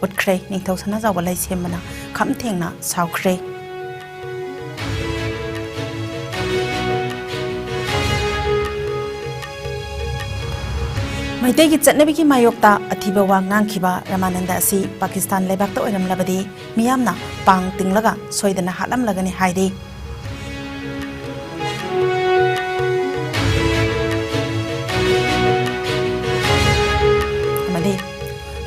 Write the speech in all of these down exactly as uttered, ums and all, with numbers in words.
ꯎꯠꯈ꯭ꯔꯦ꯫ ꯅꯤꯡꯊꯧ ꯁꯅꯥꯖꯥꯎꯕ ꯂꯩꯁꯦꯝꯕꯅ ꯈꯝ ꯊꯦꯡꯅ ꯁꯥꯎꯈ꯭ꯔꯦ꯫ ꯃꯩꯇꯩꯒꯤ ꯆꯠꯅꯕꯤꯒꯤ ꯃꯥꯌꯣꯛꯇ ꯑꯊꯤꯕ ꯋꯥ ꯉꯥꯡꯈꯤꯕ ꯔꯃꯥꯅꯟꯗ ꯑꯁꯤ ꯄꯥꯀꯤꯁꯇꯥꯟ ꯂꯩꯕꯥꯛꯇ ꯑꯣꯏꯔꯝꯂꯕꯗꯤ ꯃꯤꯌꯥꯝꯅ ꯄꯥꯡ ꯇꯤꯡꯂꯒ ꯁꯣꯏꯗꯅ ꯍꯥꯠꯂꯝꯂꯒꯅꯤ ꯍꯥꯏꯔꯤ꯫ ꯑꯃꯗꯤ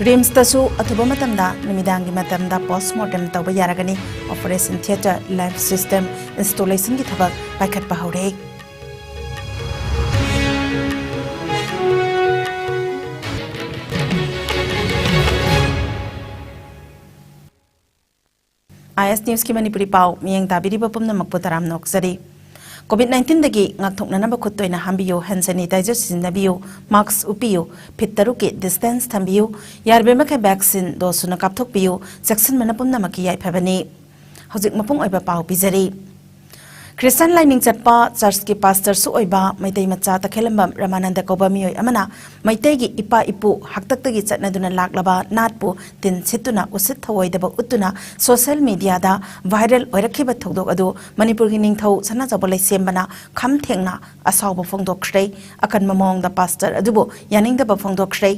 ꯔꯤꯝꯁꯇꯁꯨ ꯑꯊꯨꯕ ꯃꯇꯝꯗ ꯅꯨꯃꯤꯗꯥꯡꯒꯤ ꯃꯇꯝꯗ ꯄꯣꯁꯃꯣꯔꯇꯦꯝ ꯇꯧꯕ ꯌꯥꯔꯒꯅꯤ꯫ ꯑꯣꯄꯔꯦꯁꯟ ꯊꯤꯌꯦꯇꯔ ꯂꯥꯏꯐ ꯁꯤꯁꯇꯦꯝ ꯏꯟꯁꯇꯣꯂꯦꯁꯟꯒꯤ ꯊꯕꯛ ꯄꯥꯏꯈꯠꯄ ꯍꯧꯔꯦ꯫ ꯑꯥꯏ ꯑꯦꯁ ꯅ꯭ꯌꯨꯁꯀꯤ ꯃꯅꯤꯄꯨꯔꯤ ꯄꯥꯎ ꯃꯤꯠꯌꯦꯡ ꯇꯥꯕꯤꯔꯤꯕ ꯄꯨꯝꯅꯃꯛꯄꯨ ꯇꯔꯥꯝꯅ ꯑꯣꯛꯆꯔꯤ꯫ ꯀꯣꯚꯤꯗ ꯅꯥꯏꯟꯇꯤꯟꯗꯒꯤ ꯉꯥꯛꯊꯣꯛꯅꯅꯕ ꯈꯨꯠ ꯇꯣꯏꯅ ꯍꯥꯝꯕꯤꯌꯨ, ꯍꯦꯟ ꯁꯦꯅꯤꯇꯥꯏꯖꯔ ꯁꯤꯖꯤꯟꯅꯕꯤꯌꯨ, ꯃꯥꯁ꯭ꯛ ꯎꯞꯄꯤꯌꯨ, ꯐꯤꯠ ꯇꯔꯨꯛꯀꯤ ꯗꯤꯁꯇꯦꯟꯁ ꯊꯝꯕꯤꯌꯨ, ꯌꯥꯔꯤꯕꯃꯈꯩ ꯚꯦꯛꯁꯤꯟ ꯗꯣꯁ ꯁꯨꯅ ꯀꯥꯞꯊꯣꯛꯄꯤꯌꯨ, ꯆꯦꯛꯁꯤꯟꯕꯅ ꯄꯨꯝꯅꯃꯛꯀꯤ ꯌꯥꯏꯐꯕꯅꯤ꯫ ꯍꯧꯖꯤꯛ ꯃꯄꯨꯡ ꯑꯣꯏꯕ ꯄꯥꯎ ꯄꯤꯖꯔꯤ꯫ ꯈ꯭ꯔꯤꯁꯇꯥꯟ ꯂꯥꯏꯅꯤꯡ ꯆꯠꯄ ꯆꯔꯆꯀꯤ ꯄꯥꯁꯇꯔꯁꯨ ꯑꯣꯏꯕ ꯃꯩꯇꯩ ꯃꯆꯥ ꯇꯈꯦꯂꯝꯕꯝ ꯔꯃꯥꯅꯟꯗ ꯀꯧꯕ ꯃꯤꯑꯣꯏ ꯑꯃꯅ ꯃꯩꯇꯩꯒꯤ ꯏꯄꯥ ꯏꯄꯨ ꯍꯥꯛꯇꯛꯇꯒꯤ ꯆꯠꯅꯗꯨꯅ ꯂꯥꯛꯂꯕ ꯅꯥꯠꯄꯨ ꯇꯤꯟ ꯁꯤꯠꯇꯨꯅ ꯎꯁꯤꯠ ꯊꯑꯣꯏꯗꯕ ꯎꯠꯇꯨꯅ ꯁꯣꯁꯤꯌꯦꯜ ꯃꯤꯗꯤꯌꯥꯗ ꯚꯥꯏꯔꯦꯜ ꯑꯣꯏꯔꯛꯈꯤꯕ ꯊꯧꯗꯣꯛ ꯑꯗꯨ ꯃꯅꯤꯄꯨꯔꯒꯤ ꯅꯤꯡꯊꯧ ꯁꯅꯥꯖꯥꯎꯕ ꯂꯩꯁꯦꯝꯕꯅ ꯈꯝ ꯊꯦꯡꯅ ꯑꯁꯥꯎꯕ ꯐꯣꯡꯗꯣꯛꯈ꯭ꯔꯦ꯫ ꯑꯀꯟꯕ ꯃꯑꯣꯡꯗ ꯄꯥꯁꯇꯔ ꯑꯗꯨꯕꯨ ꯌꯥꯅꯤꯡꯗꯕ ꯐꯣꯡꯗꯣꯛꯈ꯭ꯔꯦ꯫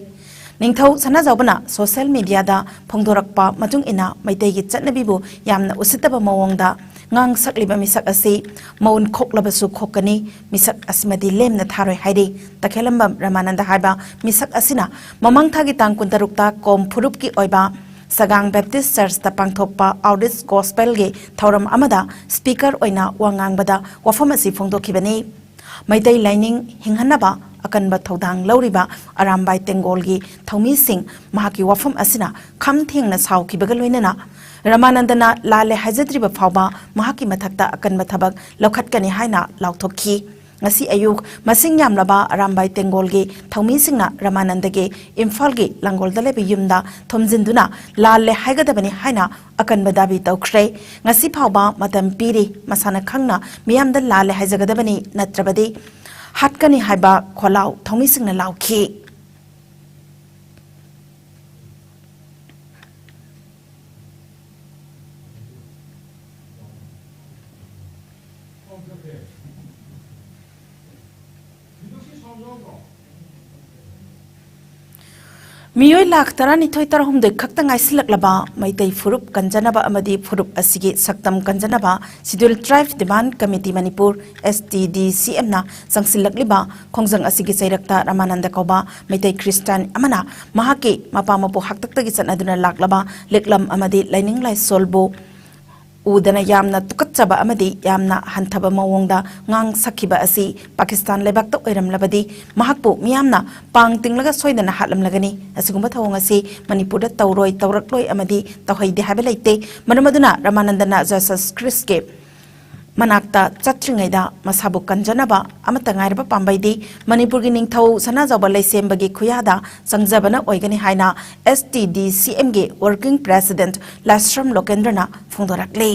ꯅꯤꯡꯊꯧ ꯁꯅꯥꯖꯥꯎꯕꯅ ꯁꯣꯁꯤꯌꯦꯜ ꯃꯤꯗꯤꯌꯥꯗ ꯐꯣꯡꯗꯣꯔꯛꯄ ꯃꯇꯨꯡ ꯏꯟꯅ ꯃꯩꯇꯩꯒꯤ ꯆꯠꯅꯕꯤꯕꯨ ꯌꯥꯝꯅ ꯎꯁꯤꯠꯇꯕ ꯃꯑꯣꯡꯗ ꯉꯥꯡ ꯁꯛꯂꯤꯕ ꯃꯤꯁꯛ ꯑꯁꯤ ꯃꯎꯟ ꯈꯣꯛꯂꯕꯁꯨ ꯈꯣꯛꯀꯅꯤ, ꯃꯤꯁꯛ ꯑꯁꯤꯃꯗꯤ ꯂꯦꯝꯅ ꯊꯥꯔꯣꯏ ꯍꯥꯏꯔꯤ꯫ ꯇꯈꯦꯂꯝꯕꯝ ꯔꯃꯥꯅꯟꯗ ꯍꯥꯏꯕ ꯃꯤꯁꯛ ꯑꯁꯤꯅ ꯃꯃꯥꯡ ꯊꯥꯒꯤ ꯇꯥꯡ ꯀꯨꯟꯇꯔꯨꯛꯇ ꯀꯣꯝ ꯐꯨꯔꯨꯞꯀꯤ ꯑꯣꯏꯕ ꯁꯒꯥꯡ ꯕꯦꯞꯇꯤꯁ ꯆꯔꯆꯇ ꯄꯥꯡꯊꯣꯛꯄ ꯑꯥꯎꯠꯔꯤꯆ ꯒꯣꯁꯄꯦꯜꯒꯤ ꯊꯧꯔꯝ ꯑꯃꯗ ꯁ꯭ꯄꯤꯀꯔ ꯑꯣꯏꯅ ꯋꯥ ꯉꯥꯡꯕꯗ ꯋꯥꯐꯝ ꯑꯁꯤ ꯐꯣꯡꯗꯣꯛꯈꯤꯕꯅꯤ꯫ ꯃꯩꯇꯩ ꯂꯥꯏꯅꯤꯡ ꯍꯤꯡꯍꯟꯅꯕ ꯑꯀꯟꯕ ꯊꯧꯗꯥꯡ ꯂꯧꯔꯤꯕ ꯑꯔꯥꯝꯕꯥꯏ ꯇꯦꯡꯒꯣꯜꯒꯤ ꯊꯧꯃꯤꯁꯤꯡ ꯃꯍꯥꯛꯀꯤ ꯋꯥꯐꯝ ꯑꯁꯤꯅ ꯈꯝ ꯊꯦꯡꯅ ꯁꯥꯎꯈꯤꯕꯒ ꯂꯣꯏꯅꯅ ꯔꯃꯥꯅꯟꯗꯅ ꯂꯥꯜꯂꯦ ꯍꯥꯏꯖꯗ꯭ꯔꯤꯕ ꯐꯥꯎꯕ ꯃꯍꯥꯛꯀꯤ ꯃꯊꯛꯇ ꯑꯀꯟꯕ ꯊꯕꯛ ꯂꯧꯈꯠꯀꯅꯤ ꯍꯥꯏꯅ ꯂꯥꯎꯊꯣꯛꯈꯤ꯫ ꯉꯁꯤ ꯑꯌꯨꯛ ꯃꯁꯤꯡ ꯌꯥꯝꯂꯕ ꯑꯔꯥꯝꯕꯥꯏ ꯇꯦꯡꯒꯣꯜꯒꯤ ꯊꯧꯃꯤꯁꯤꯡꯅ ꯔꯃꯥꯅꯟꯗꯒꯤ ꯏꯝꯐꯥꯜꯒꯤ ꯂꯥꯡꯒꯣꯜꯗ ꯂꯩꯕ ꯌꯨꯝꯗ ꯊꯣꯝꯖꯤꯟꯗꯨꯅ ꯂꯥꯜꯂꯦ ꯍꯥꯏꯒꯗꯕꯅꯤ ꯍꯥꯏꯅ ꯑꯀꯟꯕ ꯗꯥꯕꯤ ꯇꯧꯈ꯭ꯔꯦ꯫ ꯉꯁꯤ ꯐꯥꯎꯕ ꯃꯇꯝ ꯄꯤꯔꯤ, ꯃꯁꯥꯅ ꯈꯪꯅ ꯃꯤꯌꯥꯝꯗ ꯂꯥꯜꯂꯦ ꯍꯥꯏꯖꯒꯗꯕꯅꯤ, ꯅꯠꯇ꯭ꯔꯕꯗꯤ ꯍꯥꯠꯀꯅꯤ ꯍꯥꯏꯕ ꯈꯣꯜꯂꯥꯎ ꯊꯧꯃꯤꯁꯤꯡꯅ ꯂꯥꯎꯈꯤ꯫ ꯃꯤꯑꯣꯏ ꯂꯥꯈ ꯇꯔꯥꯅꯤꯊꯣꯏ ꯇꯔꯥꯍꯨꯝꯗꯣꯏ ꯈꯛꯇ ꯉꯥꯏꯁꯤꯜꯂꯛꯂꯕ ꯃꯩꯇꯩ ꯐꯨꯔꯨꯞ ꯀꯟꯖꯅꯕ ꯑꯃꯗꯤ ꯐꯨꯔꯨꯞ ꯑꯁꯤꯒꯤ ꯁꯛꯇꯝ ꯀꯟꯖꯅꯕ Scheduled Tribe Demand Committee Manipur, S T D C M ꯅ ꯆꯪꯁꯤꯜꯂꯛꯂꯤꯕ ꯈꯣꯡꯖꯪ ꯑꯁꯤꯒꯤ ꯆꯩꯔꯛꯇ ꯔꯃꯥꯅꯟꯗ ꯀꯧꯕ ꯃꯩꯇꯩ ꯈ꯭ꯔꯤꯁꯇꯥꯟ ꯑꯃꯅ ꯃꯍꯥꯛꯀꯤ ꯃꯄꯥ ꯃꯄꯨ ꯍꯥꯛꯇꯛꯇꯒꯤ ꯆꯠꯅꯗꯨꯅ ꯂꯥꯛꯂꯕ ꯂꯤꯛꯂꯝ ꯑꯃꯗꯤ ꯂꯥꯏꯅꯤꯡ ꯂꯥꯏꯁꯣꯜꯕꯨ ꯎꯗꯅ ꯌꯥꯝꯅ ꯇꯨꯀꯠꯆꯕ ꯑꯃꯗꯤ ꯌꯥꯝꯅ ꯍꯟꯊꯕ ꯃꯑꯣꯡꯗ ꯉꯥꯡ ꯁꯛꯈꯤꯕ ꯑꯁꯤ ꯄꯥꯀꯤꯁꯇꯥꯟ ꯂꯩꯕꯥꯛꯇ ꯑꯣꯏꯔꯝꯂꯕꯗꯤ ꯃꯍꯥꯛꯄꯨ ꯃꯤꯌꯥꯝꯅ ꯄꯥꯡ ꯇꯤꯡꯂꯒ ꯁꯣꯏꯗꯅ ꯍꯥꯠꯂꯝꯂꯒꯅꯤ꯫ ꯑꯁꯤꯒꯨꯝꯕ ꯊꯧꯑꯣꯡ ꯑꯁꯤ ꯃꯅꯤꯄꯨꯔꯗ ꯇꯧꯔꯣꯏ, ꯇꯧꯔꯛꯂꯣꯏ ꯑꯃꯗꯤ ꯇꯧꯍꯩꯗꯦ ꯍꯥꯏꯕ ꯂꯩꯇꯦ꯫ ꯃꯔꯝ ꯑꯗꯨꯅ ꯔꯃꯥꯅꯟꯗꯅ ꯖꯤꯁꯁ ꯈ꯭ꯔꯤꯁꯀꯤ ꯃꯅꯥꯛꯇ ꯆꯠꯇ꯭ꯔꯤꯉꯩꯗ ꯃꯁꯥꯕꯨ ꯀꯟꯖꯅꯕ ꯑꯃꯠꯇ ꯉꯥꯏꯔꯕ ꯄꯥꯝꯕꯩꯗꯤ ꯃꯅꯤꯄꯨꯔꯒꯤ ꯅꯤꯡꯊꯧ ꯁꯅꯥꯖꯥꯎꯕ ꯂꯩꯁꯦꯝꯕꯒꯤ ꯈꯨꯌꯥꯗ ꯆꯪꯖꯕꯅ ꯑꯣꯏꯒꯅꯤ ꯍꯥꯏꯅ S T D C M ꯒꯤ Working President ꯂꯥꯏꯁ꯭ꯔꯝ ꯂꯣꯀꯦꯟꯗ꯭ꯔꯅ ꯐꯣꯡꯗꯣꯔꯛꯂꯤ꯫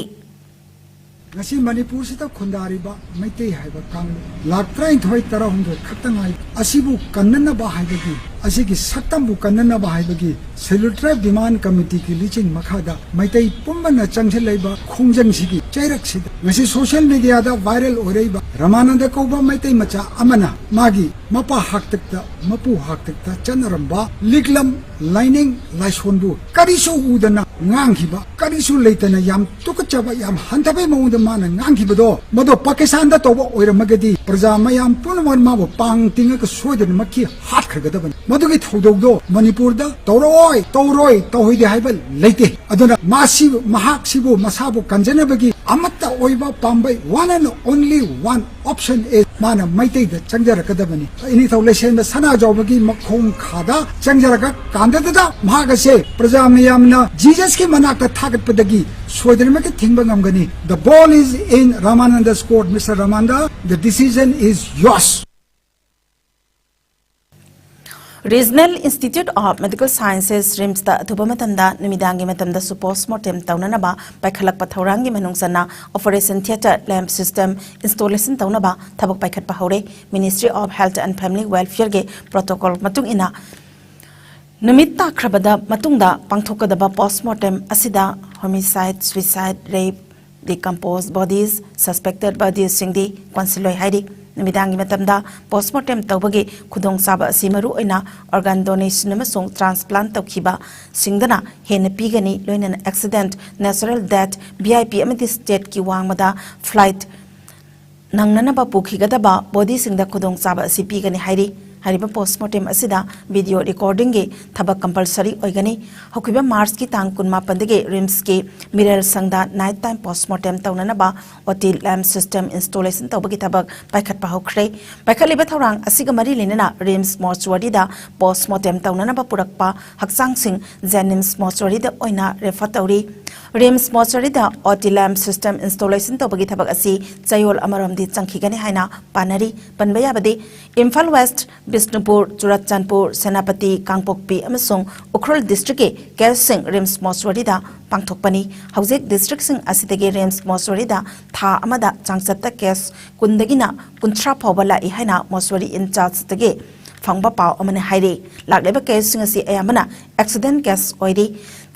ꯉꯁꯤ ꯃꯅꯤꯄꯨꯔꯁꯤꯗ ꯈꯨꯟꯗꯥꯔꯤꯕ ꯃꯩꯇꯩ ꯍꯥꯏꯕ ꯀꯥꯡꯂꯨꯞ ꯂꯥꯈ ꯇꯔꯥꯅꯤꯊꯣꯏ ꯇꯔꯥꯍꯨꯝꯗꯣꯏ ꯈꯛꯇ ꯉꯥꯏ꯫ ꯑꯁꯤꯕꯨ ꯀꯟꯅꯅꯕ ꯍꯥꯏꯕꯒꯤ, ꯑꯁꯤꯒꯤ ꯁꯛꯇꯝꯕꯨ ꯀꯟꯅꯅꯕ ꯍꯥꯏꯕꯒꯤ Scheduled Tribe Demand Committee ꯒꯤ ꯂꯨꯆꯤꯡ ꯃꯈꯥꯗ ꯃꯩꯇꯩ ꯄꯨꯝꯕꯅ ꯆꯪꯁꯤꯜꯂꯛꯏꯕ ꯈꯣꯡꯖꯪꯁꯤꯒꯤ ꯆꯩꯔꯛꯁꯤꯗ ꯉꯁꯤ social media ꯗ viral ꯑꯣꯏꯔꯛꯏꯕ ꯔꯃꯥꯅꯟꯗ ꯀꯧꯕ ꯃꯩꯇꯩ ꯃꯆꯥ ꯑꯃꯅ ꯃꯥꯒꯤ ꯃꯄꯥ ꯍꯥꯛꯇꯛꯇ, ꯃꯄꯨ ꯍꯥꯛꯇꯛꯇ ꯆꯠꯅꯔꯝꯕ ꯂꯤꯛꯂꯝ ꯂꯥꯏꯅꯤꯡ ꯂꯥꯏꯁꯣꯟꯕꯨ ꯀꯔꯤꯁꯨ ꯎꯗꯅ ꯉꯥꯡꯈꯤꯕ, ꯀꯔꯤꯁꯨ ꯂꯩꯇꯅ ꯌꯥꯝ ꯇꯨꯀꯠꯆꯕ, ꯌꯥꯝ ꯍꯟꯊꯕꯒꯤ ꯃꯑꯣꯡꯗ ꯃꯥꯅ ꯉꯥꯡꯈꯤꯕꯗꯣ, ꯃꯗꯣ ꯄꯥꯀꯤꯁꯇꯥꯟꯗ ꯇꯧꯕ ꯑꯣꯏꯔꯝꯃꯒꯗꯤ ꯄ꯭ꯔꯖꯥ ꯃꯌꯥꯝ ꯄꯨꯝꯅꯃꯛ ꯃꯥꯕꯨ ꯄꯥꯡ ꯇꯤꯡꯉꯒ ꯁꯣꯏꯗꯅꯃꯛꯀꯤ ꯍꯥꯠꯈ꯭ꯔꯒꯗꯕꯅꯤ꯫ ꯃꯗꯨꯒꯤ ꯊꯧꯗꯧꯗꯣ ꯃꯅꯤꯄꯨꯔꯗ ꯇꯧꯔꯛꯑꯣꯏ, ꯇꯧꯔꯣꯏ, ꯇꯧꯍꯩꯗꯦ ꯍꯥꯏꯕ ꯂꯩꯇꯦ꯫ ꯑꯗꯨꯅ ꯃꯥꯁꯤ, ꯃꯍꯥꯛꯁꯤꯕꯨ ꯃꯁꯥꯕꯨ ꯀꯟꯖꯅꯕꯒꯤ ꯑꯃꯠꯇ ꯑꯣꯏꯕ ꯄꯥꯝꯕꯩ, one and only one option is ꯃꯥꯅ ꯃꯩꯇꯩꯗ ꯆꯪꯖꯔꯛꯀꯗꯕꯅꯤ꯫ ꯏꯅꯤꯡꯊꯧ ꯂꯩꯁꯦꯝꯕ ꯁꯅꯥꯖꯥꯎꯕꯒꯤ ꯃꯈꯣꯡ ꯈꯥꯗ ꯆꯪꯖꯔꯒ ꯀꯥꯟꯗꯗꯨꯗ ꯃꯍꯥꯛ ꯑꯁꯦ ꯄ꯭ꯔꯖꯥ ꯃꯌꯥꯝꯅ ꯖꯤꯖꯁꯀꯤ ꯃꯅꯥꯛꯇ ꯊꯥꯒꯠꯄꯗꯒꯤ ꯁꯣꯏꯗꯅꯃꯛꯀꯤ ꯊꯤꯡꯕ ꯉꯝꯒꯅꯤ꯫ The ball is in Ramananda's court, Mister Ramananda. The decision is yours. Regional Institute of Medical Sciences, RIMS ꯇ ꯑꯊꯨꯕ ꯃꯇꯝꯗ ꯅꯨꯃꯤꯗꯥꯡꯒꯤ ꯃꯇꯝꯗꯁꯨ post mortem ꯇꯧꯅꯅꯕ ꯄꯥꯏꯈꯠꯂꯛꯄ ꯊꯧꯔꯥꯡꯒꯤ ꯃꯅꯨꯡ ꯆꯟꯅ operation theatre lamp system installation ꯇꯧꯅꯕ ꯊꯕꯛ ꯄꯥꯏꯈꯠꯄ ꯍꯧꯔꯦ꯫ Ministry of Health and Family Welfare ꯒꯤ protocol ꯃꯇꯨꯡ ꯏꯟꯅ ꯅꯨꯃꯤꯠ ꯇꯥꯈ꯭ꯔꯕꯗ ꯃꯇꯨꯡꯗ ꯄꯥꯡꯊꯣꯛꯀꯗꯕ post mortem ꯑꯁꯤꯗ homicide, suicide, rape, Decomposed bodies, suspected bodies ꯁꯤꯡꯗꯤ ꯀꯣꯟꯁꯤꯜꯂꯣꯏ ꯍꯥꯏꯔꯤ꯫ ꯅꯨꯃꯤꯗꯥꯡꯒꯤ ꯃꯇꯝꯗ postmortem ꯇꯧꯕꯒꯤ ꯈꯨꯗꯣꯡꯆꯥꯕ ꯑꯁꯤ ꯃꯔꯨꯑꯣꯏꯅ organ donation ꯑꯃꯁꯨꯡ transplant ꯇꯧꯈꯤꯕ ꯁꯤꯡꯗꯅ ꯍꯦꯟꯅ ꯄꯤꯒꯅꯤ, ꯂꯣꯏꯅꯅ accident, natural death, V I P ꯑꯃꯗꯤ state ꯀꯤ ꯋꯥꯡꯃꯗ flight ꯅꯪꯅꯅꯕ ꯄꯨꯈꯤꯒꯗꯕ body ꯁꯤꯡꯗ ꯈꯨꯗꯣꯡꯆꯥꯕ ꯑꯁꯤ ꯄꯤꯒꯅꯤ ꯍꯥꯏꯔꯤ꯫ ꯍꯥꯏꯔꯤꯕ postmortem ꯑꯁꯤꯗ video recording ꯒꯤ ꯊꯕꯛ compulsory ꯑꯣꯏꯒꯅꯤ꯫ ꯍꯧꯈꯤꯕ March ꯀꯤ ꯇꯥꯡ ꯀꯨꯟꯃꯥꯄꯟꯗꯒꯤ RIMS ꯀꯤ ꯃꯤꯔꯦꯜ ꯁꯪꯗ night time postmortem ꯇꯧꯅꯅꯕ O T lamp system installation ꯇꯧꯕꯒꯤ ꯊꯕꯛ ꯄꯥꯏꯈꯠꯄ ꯍꯧꯈ꯭ꯔꯦ꯫ ꯄꯥꯏꯈꯠꯂꯤꯕ ꯊꯧꯔꯥꯡ ꯑꯁꯤꯒ ꯃꯔꯤ ꯂꯩꯅꯅ RIMS mortuary ꯗ postmortem ꯇꯧꯅꯅꯕ ꯄꯨꯔꯛꯄ ꯍꯛꯆꯥꯡꯁꯤꯡ JNIMS mortuary ꯗ ꯑꯣꯏꯅ refer ꯇꯧꯔꯤ꯫ RIMS mortuary ꯗ O T lamp system installation ꯇꯧꯕꯒꯤ ꯊꯕꯛ ꯑꯁꯤ ꯆꯌꯣꯜ ꯑꯃꯔꯣꯝꯗꯤ ꯆꯪꯈꯤꯒꯅꯤ ꯍꯥꯏꯅ ꯄꯥꯅꯔꯤ꯫ ꯄꯟꯕ ꯌꯥꯕꯗꯤ, ꯏꯝꯐꯥꯜ West, ꯕꯤꯁꯅꯨꯄꯨꯔ, ꯆꯨꯔꯆꯥꯟꯄꯨꯔ, ꯁꯦꯅꯥꯄꯇꯤ, ꯀꯥꯡꯄꯣꯛꯄꯤ ꯑꯃꯁꯨꯡ ꯎꯈ꯭ꯔꯨꯜ district ꯀꯤ case ꯁꯤꯡ RIMS mortuary ꯗ ꯄꯥꯡꯊꯣꯛꯄꯅꯤ꯫ ꯍꯧꯖꯤꯛ district ꯁꯤꯡ ꯑꯁꯤꯗꯒꯤ RIMS mortuary ꯗ ꯊꯥ ꯑꯃꯗ ꯆꯥꯡꯆꯠꯇ case ꯀꯨꯟꯗꯒꯤꯅ ꯀꯨꯟꯊ꯭ꯔꯥ ꯐꯥꯎꯕ ꯂꯥꯛꯏ ꯍꯥꯏꯅ mortuary in charge ꯇꯒꯤ ꯐꯪꯕ ꯄꯥꯎ ꯑꯃꯅ ꯍꯥꯏꯔꯤ꯫ ꯂꯥꯛꯂꯤꯕ case ꯁꯤꯡ ꯑꯁꯤ ꯑꯌꯥꯝꯕꯅ accident case ꯑꯣꯏꯔꯤ꯫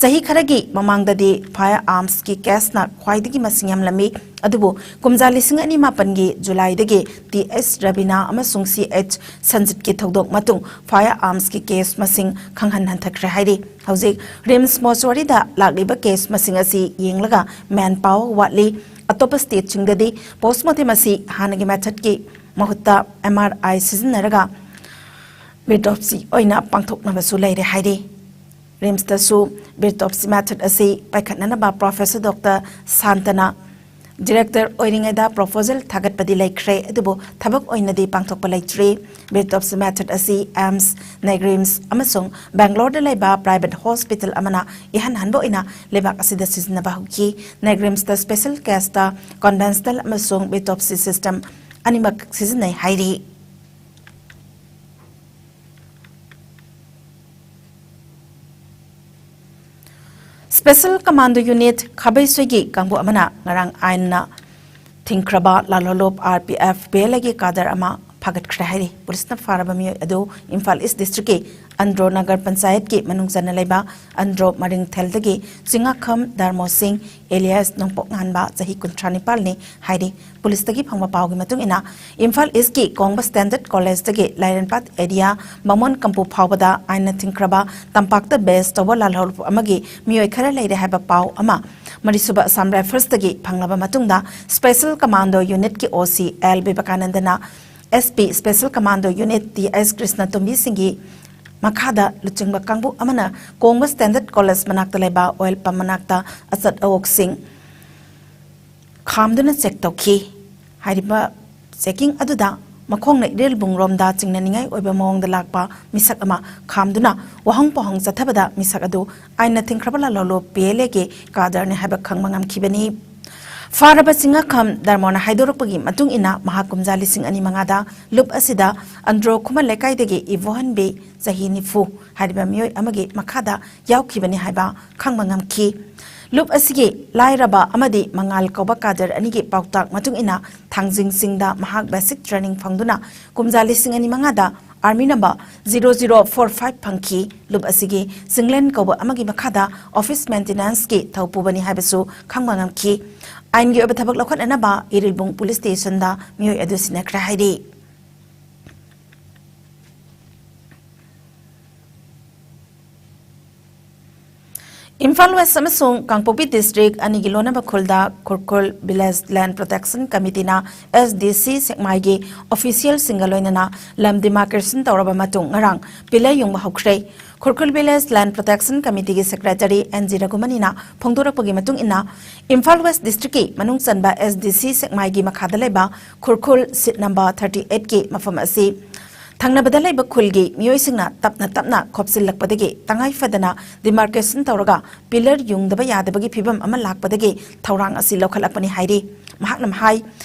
ꯆꯍꯤ ꯈꯔꯒꯤ ꯃꯃꯥꯡꯗꯗꯤ fire arms ꯀꯤ case ꯅ ꯈ꯭ꯋꯥꯏꯗꯒꯤ ꯃꯁꯤꯡ ꯌꯥꯝꯂꯝꯃꯤ, ꯑꯗꯨꯕꯨ ꯀꯨꯝꯖꯥ ꯂꯤꯁꯤꯡ ꯑꯅꯤ ꯃꯥꯄꯟꯒꯤ July ꯗꯒꯤ T S ꯔꯕꯤꯅꯥ ꯑꯃꯁꯨꯡ C H ꯁꯟꯖꯤꯠꯀꯤ ꯊꯧꯗꯣꯛ ꯃꯇꯨꯡ fire arms ꯀꯤ case ꯃꯁꯤꯡ ꯈꯪꯍꯟ ꯍꯟꯊꯈ꯭ꯔꯦ ꯍꯥꯏꯔꯤ꯫ ꯍꯧꯖꯤꯛ RIMS mortuary ꯗ ꯂꯥꯛꯂꯤꯕ case ꯃꯁꯤꯡ ꯑꯁꯤ ꯌꯦꯡꯂꯒ man power ꯋꯥꯠꯂꯤ꯫ ꯑꯇꯣꯞꯄ state ꯁꯤꯡꯗꯗꯤ postmortem ꯑꯁꯤ ꯍꯥꯟꯅꯒꯤ method ꯀꯤ ꯃꯍꯨꯠꯇ M R I ꯁꯤꯖꯤꯟꯅꯔꯒ biopsy ꯑꯣꯏꯅ ꯄꯥꯡꯊꯣꯛꯅꯕꯁꯨ ꯂꯩꯔꯦ ꯍꯥꯏꯔꯤ꯫ RIMS ꯇꯁꯨ biopsy method ꯑꯁꯤ ꯄꯥꯏꯈꯠꯅꯅꯕ Professor Doctor ꯁꯥꯟꯇꯅ director ꯑꯣꯏꯔꯤꯉꯩꯗ proposal ꯊꯥꯒꯠꯄꯗꯤ ꯂꯩꯈ꯭ꯔꯦ, ꯑꯗꯨꯕꯨ ꯊꯕꯛ ꯑꯣꯏꯅꯗꯤ ꯄꯥꯡꯊꯣꯛꯄ ꯂꯩꯇ꯭ꯔꯤ꯫ Biopsy method ꯑꯁꯤ AIIMS, NEIGRIHMS ꯑꯃꯁꯨꯡ ꯕꯦꯡꯒ꯭ꯂꯣꯔꯗ ꯂꯩꯕ private hospital ꯑꯃꯅ ꯏꯍꯥꯟ ꯍꯥꯟꯕ ꯑꯣꯏꯅ ꯂꯩꯕꯥꯛ ꯑꯁꯤꯗ ꯁꯤꯖꯤꯟꯅꯕ ꯍꯧꯈꯤ꯫ NEIGRIHMS ꯇ special case ꯇ conventional ꯑꯃꯁꯨꯡ biopsy system ꯑꯅꯤꯃꯛ ꯁꯤꯖꯤꯟꯅꯩ ꯍꯥꯏꯔꯤ꯫ Special Commando Unit ꯈꯥꯕꯩꯁꯣꯏꯒꯤ ꯀꯥꯡꯕꯨ ꯑꯃꯅ ꯉꯔꯥꯡ ꯑꯥꯏꯟꯅ ꯊꯤꯡꯈ꯭ꯔꯕ ꯂꯥꯜꯍꯧꯂꯨꯞ R P F ꯄꯦꯂꯦꯒꯤ cadre ꯑꯃ ꯐꯥꯒꯠꯈ꯭ꯔꯦ ꯍꯥꯏꯔꯤ꯫ ꯄꯨꯂꯤꯁꯅ ꯐꯥꯔꯕ ꯃꯤꯑꯣꯏ ꯑꯗꯨ ꯏꯝꯐꯥꯜ East district ꯀꯤ ꯑꯟꯗ꯭ꯔꯣ ꯅꯒꯔ ꯄꯟꯆꯥꯌꯠꯀꯤ ꯃꯅꯨꯡ ꯆꯟꯅ ꯂꯩꯕ ꯑꯟꯗ꯭ꯔꯣ ꯃꯔꯤꯡꯊꯦꯜꯗꯒꯤ ꯆꯤꯡꯉꯥꯈꯝ ꯙꯔꯃꯣ ꯁꯤꯡ alias ꯅꯣꯡꯄꯣꯛ ꯉꯥꯟꯕ, ꯆꯍꯤ ꯀꯨꯟꯊ꯭ꯔꯥ ꯅꯤꯄꯥꯜꯅꯤ ꯍꯥꯏꯔꯤ꯫ ꯄꯨꯂꯤꯁꯇꯒꯤ ꯐꯪꯕ ꯄꯥꯎꯒꯤ ꯃꯇꯨꯡ ꯏꯟꯅ, ꯏꯝꯐꯥꯜ ꯏꯁꯀꯤ ꯀꯣꯡꯕ ꯁ꯭ꯇꯦꯟꯗꯔꯗ ꯀꯣꯂꯦꯖꯇꯒꯤ ꯂꯥꯏꯔꯦꯟꯄꯥꯠ ꯑꯦꯔꯤꯌꯥ ꯕꯥꯃꯣꯟ ꯀꯝꯄꯨ ꯐꯥꯎꯕꯗ ꯑꯥꯏꯟꯅ ꯊꯤꯡꯈ꯭ꯔꯕ ꯇꯝꯄꯥꯛꯇ ꯕꯦꯁ ꯇꯧꯕ ꯂꯥꯜꯍꯧꯂꯨꯞ ꯑꯃꯒꯤ ꯃꯤꯑꯣꯏ ꯈꯔ ꯂꯩꯔꯦ ꯍꯥꯏꯕ ꯄꯥꯎ ꯑꯃ ꯃꯔꯤꯁꯨꯕ ꯑꯁꯥꯝ ꯔꯥꯏꯐꯜꯁꯇꯒꯤ ꯐꯪꯂꯕ ꯃꯇꯨꯡꯗ, ꯁ꯭ꯄꯦꯁꯦꯜ ꯀꯃꯥꯟꯗꯣ ꯌꯨꯅꯤꯠꯀꯤ ꯑꯣ ꯁꯤ ꯑꯦꯜ ꯕꯤꯕꯦꯀꯥꯅꯟꯗꯅ S P special commando unit T S Krishnatombi ꯁꯤꯡꯒꯤ ꯃꯈꯥꯗ ꯂꯨꯆꯤꯡꯕ ꯀꯥꯡꯕꯨ ꯑꯃꯅ ꯀꯣꯡꯕ ꯁ꯭ꯇꯦꯟꯗꯔꯗ ꯀꯣꯂꯦꯖ ꯃꯅꯥꯛꯇ ꯂꯩꯕ ꯑꯣꯏꯜ ꯄꯝ ꯃꯅꯥꯛꯇ ꯑꯆꯠ ꯑꯋꯣꯛꯁꯤꯡ ꯈꯥꯝꯗꯨꯅ ꯆꯦꯛ ꯇꯧꯈꯤ꯫ ꯍꯥꯏꯔꯤꯕ ꯆꯦꯀꯤꯡ ꯑꯗꯨꯗ ꯃꯈꯣꯡꯅ ꯏꯔꯤꯜꯕꯨꯡꯔꯣꯝꯗ ꯆꯤꯡꯅꯅꯤꯡꯉꯥꯏ ꯑꯣꯏꯕ ꯃꯑꯣꯡꯗ ꯂꯥꯛꯄ ꯃꯤꯁꯛ ꯑꯃ ꯈꯥꯝꯗꯨꯅ ꯋꯥꯍꯪ ꯄꯥꯎꯍꯪ ꯆꯠꯊꯕꯗ, ꯃꯤꯁꯛ ꯑꯗꯨ ꯑꯥꯏꯟꯅ ꯊꯤꯡꯈ꯭ꯔꯕ ꯂꯥꯜꯍꯧꯂꯨꯞ ꯄꯤ ꯑꯦꯜ ꯑꯦꯒꯤ ꯀꯥꯗꯔꯅꯤ ꯍꯥꯏꯕ ꯈꯪꯕ ꯉꯝꯈꯤꯕꯅꯤ꯫ ꯐꯥꯔꯕ ꯆꯤꯡꯉꯥꯈꯝ ꯙꯔꯃꯣꯅ ꯍꯥꯏꯗꯣꯔꯛꯄꯒꯤ ꯃꯇꯨꯡ ꯏꯟꯅ, ꯃꯍꯥꯛ ꯀꯨꯝꯖꯥ ꯂꯤꯁꯤꯡ ꯑꯅꯤ ꯃꯉꯥꯗ ꯂꯨꯞ ꯑꯁꯤꯗ ꯑꯟꯗ꯭ꯔꯣ ꯈꯨꯃꯟ ꯂꯩꯀꯥꯏꯗꯒꯤ ꯏꯕꯣꯍꯟꯕꯤ, ꯆꯍꯤ ꯅꯤꯐꯨ, ꯍꯥꯏꯔꯤꯕ ꯃꯤꯑꯣꯏ ꯑꯃꯒꯤ ꯃꯈꯥꯗ ꯌꯥꯎꯈꯤꯕꯅꯤ ꯍꯥꯏꯕ ꯈꯪꯕ ꯉꯝꯈꯤ꯫ ꯂꯨꯞ ꯑꯁꯤꯒꯤ ꯂꯥꯏꯔꯕ ꯑꯃꯗꯤ ꯃꯉꯥꯜ ꯀꯧꯕ ꯀꯥꯗꯔ ꯑꯅꯤꯒꯤ ꯄꯥꯎꯇꯥꯛ ꯃꯇꯨꯡ ꯏꯟꯅ, ꯊꯥꯡꯖꯤꯡ ꯆꯤꯡꯗ ꯃꯍꯥꯛ ꯕꯦꯁꯤꯛ ꯇ꯭ꯔꯦꯅꯤꯡ ꯐꯪꯗꯨꯅ ꯀꯨꯝꯖꯥ ꯂꯤꯁꯤꯡ ꯑꯅꯤ ꯃꯉꯥꯗ army number zero zero four five ꯐꯪꯈꯤ꯫ ꯂꯨꯞ ꯑꯁꯤꯒꯤ ꯆꯤꯡꯂꯦꯟ ꯀꯧꯕ ꯑꯃꯒꯤ ꯃꯈꯥꯗ ꯑꯣꯐꯤꯁ ꯃꯦꯟꯇꯦꯅꯦꯟꯁꯀꯤ ꯊꯧ ꯄꯨꯕꯅꯤ ꯍꯥꯏꯕꯁꯨ ꯈꯪꯕ ꯉꯝꯈꯤ꯫ ꯑꯥꯏꯟꯒꯤ ꯑꯣꯏꯕ ꯊꯕꯛ ꯂꯧꯈꯠꯅꯅꯕ ꯏꯔꯤꯜꯕꯨꯡ ꯄꯨꯂꯤꯁ ꯁ꯭ꯇꯦꯁꯟꯗ ꯃꯤꯑꯣꯏ ꯑꯗꯨ ꯁꯤꯟꯅꯈ꯭ꯔꯦ ꯍꯥꯏꯔꯤ꯫ ꯏꯝꯐꯥꯜ ꯋꯦꯁ ꯑꯃꯁꯨꯡ ꯀꯥꯡꯄꯣꯛꯄꯤ ꯗꯤꯁꯇ꯭ꯔꯤꯛ ꯑꯅꯤꯒꯤ ꯂꯣꯟꯅꯕ ꯈꯨꯜꯗ ꯈꯨꯔꯈꯨꯜ ꯚꯤꯂꯦꯖ ꯂꯦꯟ ꯄ꯭ꯔꯣꯇꯦꯛꯁꯟ ꯀꯃꯤꯇꯤꯅ ꯑꯦꯁ ꯗꯤ ꯁꯤ ꯁꯦꯛꯃꯥꯏꯒꯤ ꯑꯣꯐꯤꯁꯤꯌꯦꯜꯁꯤꯡꯒ ꯂꯣꯏꯅꯅ ꯂꯝ ꯗꯤꯃꯥꯔꯀꯦꯁꯟ ꯇꯧꯔꯕ ꯃꯇꯨꯡ ꯉꯔꯥꯡ ꯄꯤꯂꯔ ꯌꯨꯡꯕ ꯍꯧꯈ꯭ꯔꯦ꯫ ꯈꯨꯔꯈꯨꯜ ꯚꯤꯂꯦꯖ ꯂꯦꯟ ꯄ꯭ꯔꯣꯇꯦꯛꯁꯟ ꯀꯃꯤꯇꯤꯒꯤ ꯁꯦꯀ꯭ꯔꯦꯇꯔꯤ ꯑꯦꯟ ꯖꯤ ꯔꯘꯨꯃꯅꯤꯅ ꯐꯣꯡꯗꯣꯔꯛꯄꯒꯤ ꯃꯇꯨꯡ ꯏꯟꯅ, ꯏꯝꯐꯥꯜ ꯋꯦꯁ ꯗꯤꯁꯇ꯭ꯔꯤꯛꯀꯤ ꯃꯅꯨꯡ ꯆꯟꯕ ꯑꯦꯁ ꯗꯤ ꯁꯤ ꯁꯦꯛꯃꯥꯏꯒꯤ ꯃꯈꯥꯗ ꯂꯩꯕ ꯈꯨꯔꯈꯨꯜ ꯁꯤꯠ ꯅꯝꯕꯔ ꯊꯥꯔꯇꯤ ꯑꯩꯠꯀꯤ ꯃꯐꯝ ꯑꯁꯤ ꯊꯪꯅꯕꯗ ꯂꯩꯕ ꯈꯨꯜꯒꯤ ꯃꯤꯑꯣꯏꯁꯤꯡꯅ ꯇꯞꯅ ꯇꯞꯅ ꯈꯣꯞꯆꯤꯜꯂꯛꯄꯗꯒꯤ ꯇꯉꯥꯏ ꯐꯗꯅ ꯗꯤꯃꯥꯔꯀꯦꯁꯟ ꯇꯧꯔꯒ ꯄꯤꯂꯔ ꯌꯨꯡꯗꯕ ꯌꯥꯗꯕꯒꯤ ꯐꯤꯕꯝ ꯑꯃ ꯂꯥꯛꯄꯗꯒꯤ ꯊꯧꯔꯥꯡ ꯑꯁꯤ ꯂꯧꯈꯠꯂꯛꯄꯅꯤ ꯍꯥꯏꯔꯤ꯫ ꯃꯍꯥꯛꯅ ꯍꯥꯏ,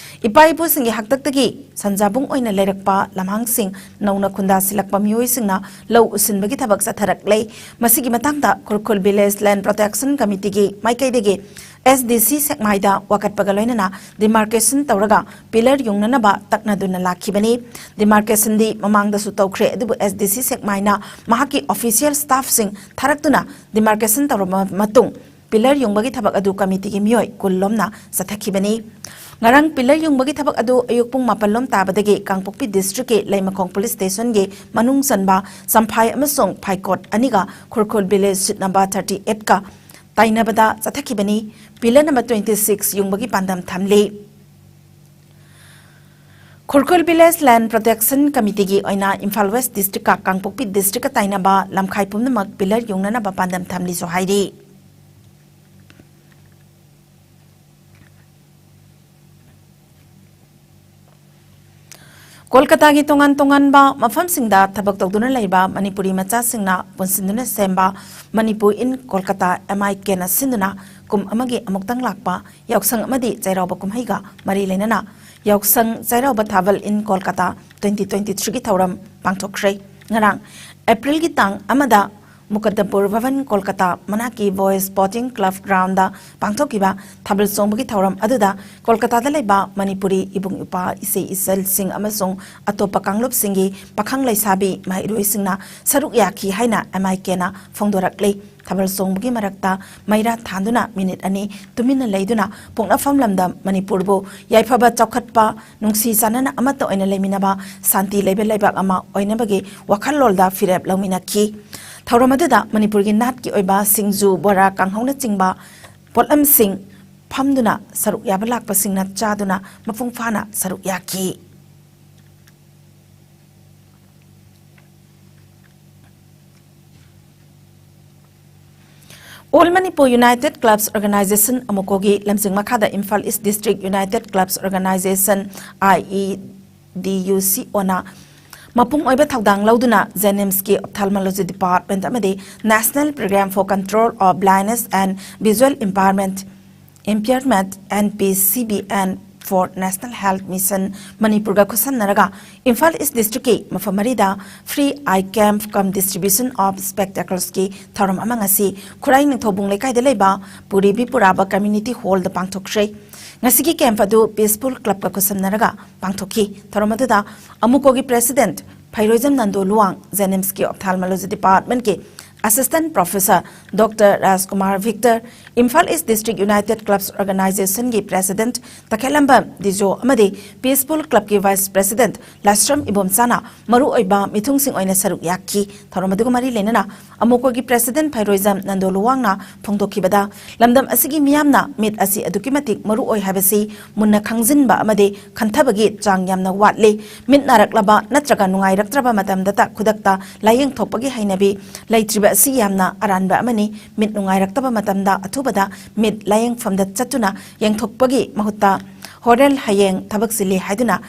ꯏꯄꯥ ꯏꯄꯨꯁꯤꯡꯒꯤ ꯍꯥꯛꯇꯛꯇꯒꯤ ꯁꯟꯖꯥꯕꯨꯡ ꯑꯣꯏꯅ ꯂꯩꯔꯛꯄ ꯂꯝꯍꯥꯡꯁꯤꯡ ꯅꯧꯅ ꯈꯨꯟꯗꯥꯁꯤꯜꯂꯛꯄ ꯃꯤꯑꯣꯏꯁꯤꯡꯅ ꯂꯧ ꯎꯁꯤꯟꯕꯒꯤ ꯊꯕꯛ ꯆꯠꯊꯔꯛꯂꯦ꯫ ꯃꯁꯤꯒꯤ ꯃꯇꯥꯡꯗ ꯈꯨꯔꯈꯨꯜ ꯚꯤꯂꯦꯖ ꯂꯦꯟ ꯄ꯭ꯔꯣꯇꯦꯛꯁꯟ ꯀꯃꯤꯇꯤꯒꯤ ꯃꯥꯏꯀꯩꯗꯒꯤ ꯑꯦꯁ ꯗꯤ ꯁꯤ ꯁꯦꯛꯃꯥꯏꯗ ꯋꯥꯀꯠꯄꯒ ꯂꯣꯏꯅꯅ demarcation ꯇꯧꯔꯒ pillar ꯌꯨꯡꯅꯅꯕ ꯇꯛꯅꯗꯨꯅ ꯂꯥꯛꯈꯤꯕꯅꯤ꯫ Demarcationꯗꯤ ꯃꯃꯥꯡꯗꯁꯨ ꯇꯧꯈ꯭ꯔꯦ, ꯑꯗꯨꯕꯨ ꯑꯦꯁ ꯗꯤ ꯁꯤ ꯁꯦꯛꯃꯥꯏꯅ ꯃꯍꯥꯛꯀꯤ official staffꯁꯤꯡ ꯊꯥꯔꯛꯇꯨꯅ demarcation ꯇꯧꯔꯕ ꯃꯇꯨꯡ, pillar ꯌꯨꯡꯕꯒꯤ ꯊꯕꯛ ꯑꯗꯨ committeeꯒꯤ ꯃꯤꯑꯣꯏ ꯀꯨꯟ ꯂꯣꯝꯅ ꯆꯠꯊꯈꯤꯕꯅꯤ꯫ ꯉꯔꯥꯡ pillar ꯌꯨꯡꯕꯒꯤ ꯊꯕꯛ ꯑꯗꯨ ꯑꯌꯨꯛ ꯄꯨꯡ ꯃꯥꯄꯟ ꯂꯣꯝ ꯇꯥꯕꯗꯒꯤ ꯀꯥꯡꯄꯣꯛꯄꯤ districtꯀꯤ ꯂꯩꯃꯈꯣꯡ police stationꯒꯤ ꯃꯅꯨꯡ ꯆꯟꯕ ꯆꯝꯐꯥꯏ ꯑꯃꯁꯨꯡ ꯐꯥꯏꯀꯣꯠ ꯑꯅꯤꯒ ꯈꯨꯔꯈꯨꯜ village sheet number thirty eightꯀ ꯇꯥꯏꯅꯕꯗ ꯆꯠꯊꯈꯤꯕꯅꯤ꯫ Pillar number twenty six ꯌꯨꯡꯕꯒꯤ ꯄꯥꯟꯗꯝ ꯊꯝꯂꯤ꯫ ꯈꯨꯔꯈꯨꯜ village land protection committeeꯒꯤ ꯑꯣꯏꯅ ꯏꯝꯐꯥꯜ West districtꯀ ꯀꯥꯡꯄꯣꯛꯄꯤ districtꯀ ꯇꯥꯏꯅꯕ ꯂꯝꯈꯥꯏ ꯄꯨꯝꯅꯃꯛ pillar ꯌꯨꯡꯅꯅꯕ ꯄꯥꯟꯗꯝ ꯊꯝꯂꯤꯁꯨ ꯍꯥꯏꯔꯤ꯫ ꯀꯣꯜꯀꯇꯥꯒꯤ ꯇꯣꯉꯥꯟ ꯇꯣꯉꯥꯟꯕ ꯃꯐꯝꯁꯤꯡꯗ ꯊꯕꯛ ꯇꯧꯗꯨꯅ ꯂꯩꯕ ꯃꯅꯤꯄꯨꯔꯤ ꯃꯆꯥꯁꯤꯡꯅ ꯄꯨꯟꯁꯤꯟꯗꯨꯅ ꯁꯦꯝꯕ Manipur in Kolkata, M I Kꯅ ꯁꯤꯟꯗꯨꯅ ꯀꯨꯝ ꯑꯃꯒꯤ ꯑꯃꯨꯛꯇꯪ ꯂꯥꯛꯄ ꯌꯥꯎꯁꯪ ꯑꯃꯗꯤ ꯆꯩꯔꯥꯎꯕ ꯀꯨꯝꯍꯩꯒ ꯃꯔꯤ ꯂꯩꯅꯅ ꯌꯥꯎꯁꯪ ꯆꯩꯔꯥꯎꯕ ꯊꯥꯕꯜ in ꯀꯣꯜꯀꯇꯥ twenty twenty threeꯒꯤ ꯊꯧꯔꯝ ꯄꯥꯡꯊꯣꯛꯈ꯭ꯔꯦ꯫ ꯉꯔꯥꯡ Aprilꯒꯤ ꯇꯥꯡ ꯑꯃꯗ ꯃꯨꯀꯗꯝꯄꯨꯔ ꯚꯕꯟ ꯀꯣꯜꯀꯇꯥ ꯃꯅꯥꯛꯀꯤ Boys Sporting Club groundꯗ ꯄꯥꯡꯊꯣꯛꯈꯤꯕ ꯊꯥꯕꯜ ꯆꯣꯡꯕꯒꯤ ꯊꯧꯔꯝ ꯑꯗꯨꯗ ꯀꯣꯜꯀꯇꯥꯗ ꯂꯩꯕ ꯃꯅꯤꯄꯨꯔꯤ ꯏꯕꯨꯡ ꯏꯄ꯭ꯋꯥ ꯏꯆꯦ ꯏꯆꯜꯁꯤꯡ ꯑꯃꯁꯨꯡ ꯑꯇꯣꯞꯄ ꯀꯥꯡꯂꯨꯞꯁꯤꯡꯒꯤ ꯄꯥꯈꯪ ꯂꯩꯁꯥꯕꯤ ꯃꯍꯩꯔꯣꯏꯁꯤꯡꯅ ꯁꯔꯨꯛ ꯌꯥꯈꯤ ꯍꯥꯏꯅ M I Kꯅ ꯐꯣꯡꯗꯣꯔꯛꯂꯤ꯫ ꯊꯥꯕꯜ ꯆꯣꯡꯕꯒꯤ ꯃꯔꯛꯇ ꯃꯩꯔꯥ ꯊꯥꯟꯗꯨꯅ ꯃꯤꯅꯤꯠ ꯑꯅꯤ ꯇꯨꯃꯤꯟꯅ ꯂꯩꯗꯨꯅ ꯄꯣꯛꯅꯐꯝ ꯂꯝꯗꯝ ꯃꯅꯤꯄꯨꯔꯕꯨ ꯌꯥꯏꯐꯕ, ꯆꯥꯎꯈꯠꯄ, ꯅꯨꯡꯁꯤ ꯆꯥꯟꯅꯅ ꯑꯃꯠꯇ ꯑꯣꯏꯅ ꯂꯩꯃꯤꯟꯅꯕ, ꯁꯥꯟꯇꯤ ꯂꯩꯕ ꯂꯩꯕꯥꯛ ꯑꯃ ꯑꯣꯏꯅꯕꯒꯤ ꯋꯥꯈꯜꯂꯣꯟꯗ ꯐꯤꯔꯦꯞ ꯂꯧꯃꯤꯟꯅꯈꯤ꯫ ꯊꯧꯔꯝ ꯑꯗꯨꯗ ꯃꯅꯤꯄꯨꯔꯒꯤ ꯅꯥꯠꯀꯤ ꯑꯣꯏꯕ ꯁꯤꯡꯖꯨ, ꯕꯣꯔꯥ, ꯀꯥꯡꯍꯧꯅꯆꯤꯡꯕ ꯄꯣꯠꯂꯝꯁꯤꯡ ꯐꯝꯗꯨꯅ ꯁꯔꯨꯛ ꯌꯥꯕ ꯂꯥꯛꯄꯁꯤꯡꯅ ꯆꯥꯗꯨꯅ ꯃꯄꯨꯡ ꯐꯥꯅ ꯁꯔꯨꯛ ꯌꯥꯈꯤ꯫ All Manipur United Clubs Organization, ꯑꯃꯨꯀꯣꯒꯤ ꯂꯝꯖꯤꯡ ꯃꯈꯥꯗ Imphal East District United Clubs Organization, I E D U C Oꯅ ꯃꯄꯨꯡ ꯑꯣꯏꯕ ꯊꯧꯗꯥꯡ ꯂꯧꯗꯨꯅ JNIMSꯀꯤ Ophthalmology Department ꯑꯃꯗꯤ National Program for Control of Blindness and Visual Impairment, Impairment, N P C B N for National Health Mission ꯃꯅꯤꯄꯨꯔꯒ ꯈꯨꯠꯁꯝꯅꯔꯒ ꯏꯝꯐꯥꯜ ꯏꯁ ꯗꯤꯁꯇ꯭ꯔꯤꯛꯀꯤ ꯃꯐꯝ ꯃꯔꯤꯗ free eye camp cum distribution of spectacles ꯀꯤ ꯊꯧꯔꯝ ꯑꯃ ꯉꯁꯤ ꯈꯨꯔꯥꯏ ꯅꯤꯡꯊꯧꯕꯨꯡ ꯂꯩꯀꯥꯏꯗ ꯂꯩꯕ ꯄꯨꯔꯤꯕꯤ ꯄꯨꯔꯥꯕ community hall ꯗ ꯄꯥꯡꯊꯣꯛꯈ꯭ꯔꯦ꯫ ꯉꯁꯤꯒꯤ camp ꯑꯗꯨ Peaceful Club ꯀ ꯈꯨꯠꯁꯝꯅꯔꯒ ꯄꯥꯡꯊꯣꯛꯈꯤ꯫ ꯊꯧꯔꯝ ꯑꯗꯨꯗ ꯑꯃꯨꯀꯣꯒꯤ president ꯐꯩꯔꯣꯏꯖꯝ ꯅꯟꯗꯣ ꯂꯨꯋꯥꯡ, JNIMS ꯀꯤ Ophthalmology Department ꯀꯤ Assistant Professor Doctor ꯔꯥꯖꯀꯨꯃꯥꯔ ꯚꯤꯛꯇꯔ, ꯏꯝꯐꯥꯜ ꯏꯁ ꯗꯤꯁꯇ꯭ꯔꯤꯛ ꯌꯨꯅꯥꯏꯇꯦꯗ ꯀ꯭ꯂꯕꯁ ꯑꯣꯔꯒꯅꯥꯏꯖꯦꯁꯟꯒꯤ president ꯇꯈꯦꯜꯂꯝꯕꯝ ꯗꯤꯖꯣ ꯑꯃꯗꯤ Peaceful Club ꯀꯤ vice president ꯂꯥꯏꯁ꯭ꯔꯝ ꯏꯕꯣꯝꯆꯥꯅ ꯃꯔꯨꯑꯣꯏꯕ ꯃꯤꯊꯨꯡꯁꯤꯡ ꯑꯣꯏꯅ ꯁꯔꯨꯛ ꯌꯥꯈꯤ꯫ ꯊꯧꯔꯝ ꯑꯗꯨꯒ ꯃꯔꯤ ꯂꯩꯅꯅ ꯑꯃꯨꯀꯣꯒꯤ president ꯐꯩꯔꯣꯏꯖꯝ ꯅꯟꯗꯣ ꯂꯨꯋꯥꯡꯅ ꯐꯣꯡꯗꯣꯛꯈꯤꯕꯗ, ꯂꯝꯗꯝ ꯑꯁꯤꯒꯤ ꯃꯤꯌꯥꯝꯅ ꯃꯤꯠ ꯑꯁꯤ ꯑꯗꯨꯛꯀꯤ ꯃꯇꯤꯛ ꯃꯔꯨ ꯑꯣꯏ ꯍꯥꯏꯕꯁꯤ ꯃꯨꯟꯅ ꯈꯪꯖꯤꯟꯕ ꯑꯃꯗꯤ ꯈꯟꯊꯕꯒꯤ ꯆꯥꯡ ꯌꯥꯝꯅ ꯋꯥꯠꯂꯤ꯫ ꯃꯤꯠ ꯅꯥꯔꯛꯂꯕ ꯅꯠꯇ꯭ꯔꯒ ꯅꯨꯡꯉꯥꯏꯔꯛꯇ꯭ꯔꯕ ꯃꯇꯝꯗꯇ ꯈꯨꯗꯛꯇ ꯂꯥꯌꯦꯡꯊꯣꯛꯄꯒꯤ ꯍꯩꯅꯕꯤ ꯂꯩꯇ꯭ꯔꯤꯕ ꯑꯁꯤ ꯌꯥꯝꯅ ꯑꯔꯥꯟꯕ ꯑꯃꯅꯤ꯫ ꯃꯤꯠ ꯅꯨꯡꯉꯥꯏꯔꯛꯇꯕ ꯃꯇꯝꯗ ꯑꯊꯨꯕꯗ ꯃꯤꯠ ꯂꯥꯌꯦꯡꯐꯝꯗ ꯆꯠꯇꯨꯅ ꯌꯦꯡꯊꯣꯛꯄꯒꯤ ꯃꯍꯨꯠꯇ ꯍꯣꯔꯦꯟ, ꯍꯌꯦꯡ ꯊꯕꯛ ꯆꯤꯜꯂꯤ ꯍꯥꯏꯗꯨꯅ